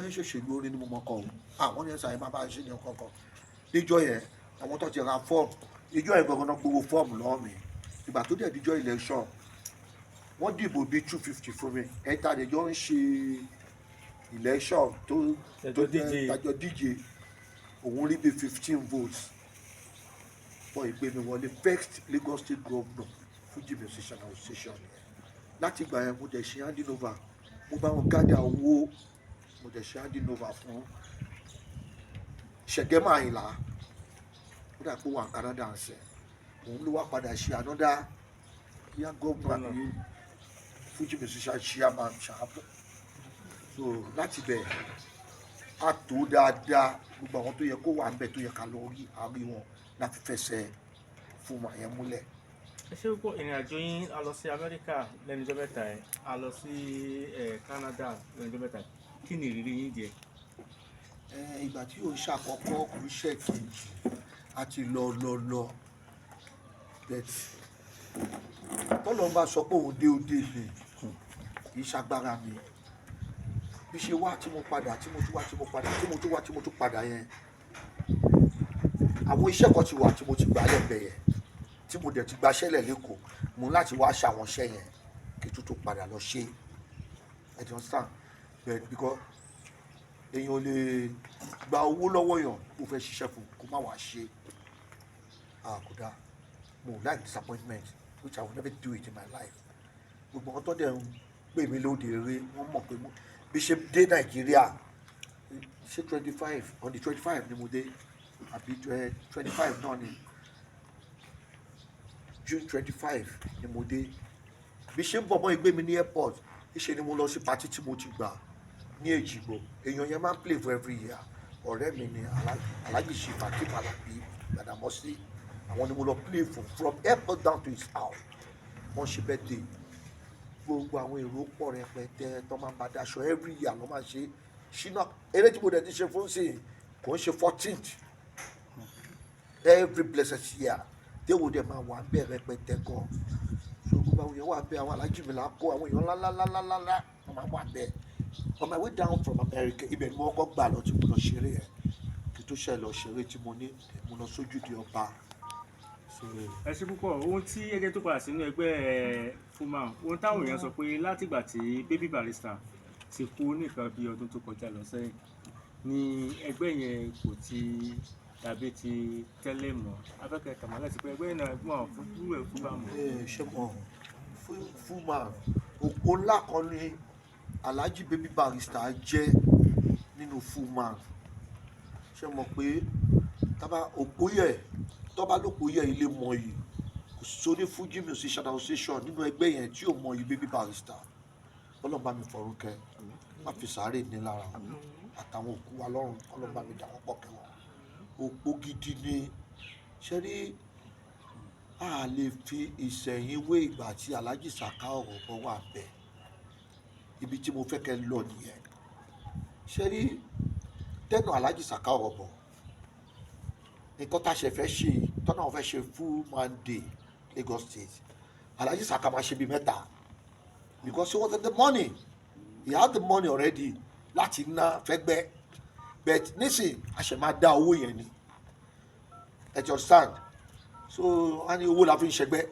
Yẹn ṣòṣèlú, orin ni mo mọ̀ kọ o. Àwọn yẹn sàyẹn máa bá a ṣe ní ọkọ̀ọ̀kan níjọ́ yẹn. Àwọn tó ti ra fọ́ọ̀mù ìjọ yẹn gbọ̀ngàn náà gbowó fọ́ọ̀mù lọ́wọ́ mi. Ìgbà tó dẹ̀ díjọ́ election, wọ́n dìbò bíi 250 fún mi. Ẹ̀ta àdéjọ́ ń ṣe election tó Tẹjọ díje. Tàjọ díje, òun rí bíi 15 votes fún ìgbé mi wọlé, first Lagos State Governor Fuji Musician Association yẹn. Láti ìgbà yẹn, mo dẹ̀ ṣe handing over, mo bá wọn gather owó, mo dẹ̀ ṣe handing over fún Ṣẹ̀gẹ́mà Àyìnlá. Ó dà pé wà ní Canada ń sẹ̀, òun ló wá padà ṣe another bíyà governor àbí Fuji musician chairman ṣáà. So láti bẹ̀, a tó dáadáa, gbogbo àwọn tó yẹ kó wà níbẹ̀, tó yẹ ká lọ rí, àárí wọn láti fẹsẹ̀ fún wọn yẹn múlẹ̀. Ẹ ṣe púpọ̀. Ìrìn àjò yín, a lọ sí Amẹ́ríkà lẹ́nu ọjọ́ mẹ́ta ẹ̀, a lọ sí Canada lẹ́nu ọjọ́ mẹ́ta ẹ̀. Kí ni ìrírí yín jẹ́? Ìgbà tí yóò ṣàkọ́kọ́, kò ń ṣe kejì, a ti lọ lọ lọ, but tọ́lọ́ bá sọ pé òun dé, ó dé ni, kì í ṣagbára mi. Bí ṣe wá tí mo padà, tí mo tún wá, tí mo padà, tí mo tún wá, tí mo tún padà yẹn, àwọn iṣẹ́ kan ti wà tí mo ti gbà lẹ́gbẹ̀ẹ́ yẹn, tí mo dẹ̀ ti gbaṣẹ́ lẹ̀ lẹ́kọ̀ọ́. Mo ní láti wá ṣàwọn iṣẹ́ yẹn kí tó padà lọ ṣe. Ẹ ti understand? But because èèyàn ò lè gba owó lọ́wọ́ yàn kó fẹ́ ṣiṣẹ́ fún, kó má wàá ṣe, ah, kò dáa. Mo like disappointment, which I will never do it in my life. Gbogbo àwọn tó dẹ̀ ń pè mí lóde eré, wọ́n mọ̀ pé mo bí ṣe dé Nàìjíríà, ṣé 25, on the 25 ni mo dé, àbí 25 náà ni, June 25 ni mo dé. Bí ṣe ń bọ̀ mọ́ ìgbé mi ní airport, ṣe ni mo lọ sí party tí mo ti gbà ní Èjìgbò. Èèyàn yẹn máa ń play for every year. Ọ̀rẹ́ mi ni Alhaji Chief Akeem Alabi Gbàdámọ́sí. Àwọn ni mo lọ play for from airport down to his house. Wọ́n ṣe birthday, gbogbo àwọn èrò pọ̀ rẹpẹtẹ tó máa ń bá daṣọ. Every year ló máa ń ṣe ṣínà. Eré tí mo dẹ̀ ti ṣe fún sí kò ń ṣe 14th. Every blessed year, déwò dẹ̀ máa wà bẹ́ẹ̀ rẹpẹtẹ gan. So gbogbo àwọn èèyàn wà bẹ́ẹ̀, àwọn alájì mi là kó àwọn èèyàn ńláńláńláńlá, wọ́n máa wà bẹ́ẹ̀. On my way down from America, ibẹ̀ ni mo kọ́kọ́ gbà lọ tí mo lọ ṣeré yẹn kí tó ṣe lọ ṣeré tí mo ní mo lọ sójúde ọba. So Ẹ ṣe púpọ̀. Ohun tí ẹgẹ́ tó padà sínú ẹgbẹ́ Fuman, ohun táwọn èèyàn sọ pé látìgbà tí Baby Barrister ti kú nìkan bí ọdún tó kọjá lọ sẹ́yìn ni ẹgbẹ́ yẹn kò ti dàbí ti tẹ́lẹ̀ mọ́. Afẹ́kẹ́ tàmálẹ̀ sí pé ẹgbẹ́ náà mọ̀ fún dúró ẹ̀ fún bá mọ̀. Ẹ ṣe mọ̀, Fuman, òpó ńlá kan ní Alhaji Baby Barrister jẹ́ nínú Fuman. Ṣe mọ̀ pé tábà òpó yẹ, tọ́ba lópó yẹ ilé mọ̀ yìí, kò sóní Fuji Musician Association nínú ẹgbẹ́ yẹn tí ò mọ̀ yìí. Baby Barrister, Ọlọ́run bá mi fọ̀run kẹ́, má fi sàárè ní lára àtàwọn òkú wa lọ́rùn. Ọlọ́run bá mi dà wọ́n pọ̀ kẹ́ wọn. Òpó gidi ni. Ṣe rí, a lè fi ìsẹ̀yìn wé ìgbà tí Alhaji Saka Ọ̀rọ̀bọ̀ wà bẹ́ẹ̀. Ibi tí mo fẹ́ kẹ́ lọ nìyẹn. Ṣe rí, tẹ́nu Alhaji Saka Ọ̀rọ̀bọ̀, nǹkan tá a ṣe fẹ́ ṣe, tọ́nà wọn fẹ́ ṣe Full Day Lagos State, Alhaji Saka máa ṣe bíi mẹ́ta because he wanted the money. He had the money already láti ná fẹ́gbẹ́, but nísìn a ṣe máa dá owó yẹn ni. Ẹ ti understand? So wọ́n á ní owó la fi ń ṣẹgbẹ́.